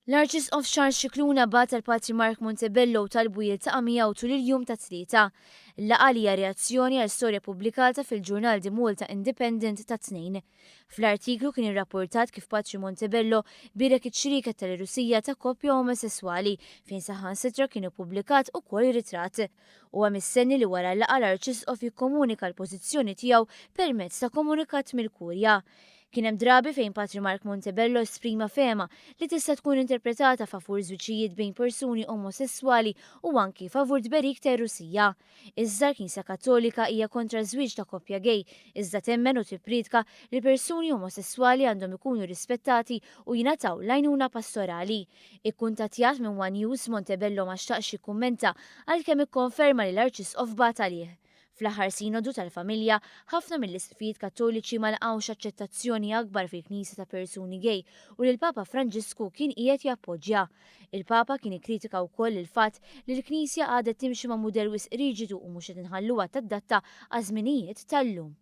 L-Arċisqof Charles Scicluna bagħat għal Patri Mark Montebello u talbu jiltaqa' miegħu tul il-jum tat-Tlieta. Laqgħa li hija reazzjoni għal storja pubblikata fil-ġurnal The Malta Independent tat-Tnejn. Fl-artiklu kien irrapportat kif Patri Montebello bierek iċ-ċrieket tal-għerusija ta' koppja omosesswali fejn saħansitra kien ippubblikat ukoll ritratt. Huwa mistenni li wara l-laqgħa l-Arċisqof jikkomunika l-pożizzjoni tiegħu permezz ta' komunikat mill-Kurja. Kien hemm drabi fejn Patri Mark Montebello esprima fehma li tista' tkun interpretata favur żwiġijiet bejn persuni omosesswali u anki favur tberik t'għerusija. Iżda l-Knisja Kattolika hija kontra ż-żwieġ ta' koppja gay, iżda temmen u tippriedka li persuni omosesswali għandhom ikunu rispettati u jingħataw l-għajnuna pastorali. Ikkuntattjat minn one News, Montebello ma xtaqx jikkummenta għalkemm ikkonferma li l-Arċisqof bagħat għalih. Fl-aħħar Sinodu tal-Familja, ħafna mill-isqfijiet Kattoliċi ma laqgħux aċċettazzjoni akbar fil-Knisja ta' persuni gay u li l-Papa Franġisku kien qiegħed jappoġġja. Il-Papa kien ikkritika wkoll il-fatt li l-Knisja għadha timxi ma' mudell wisq riġidu u mhux qed inħalluha tadatta għaż-żminijiet tal-lum.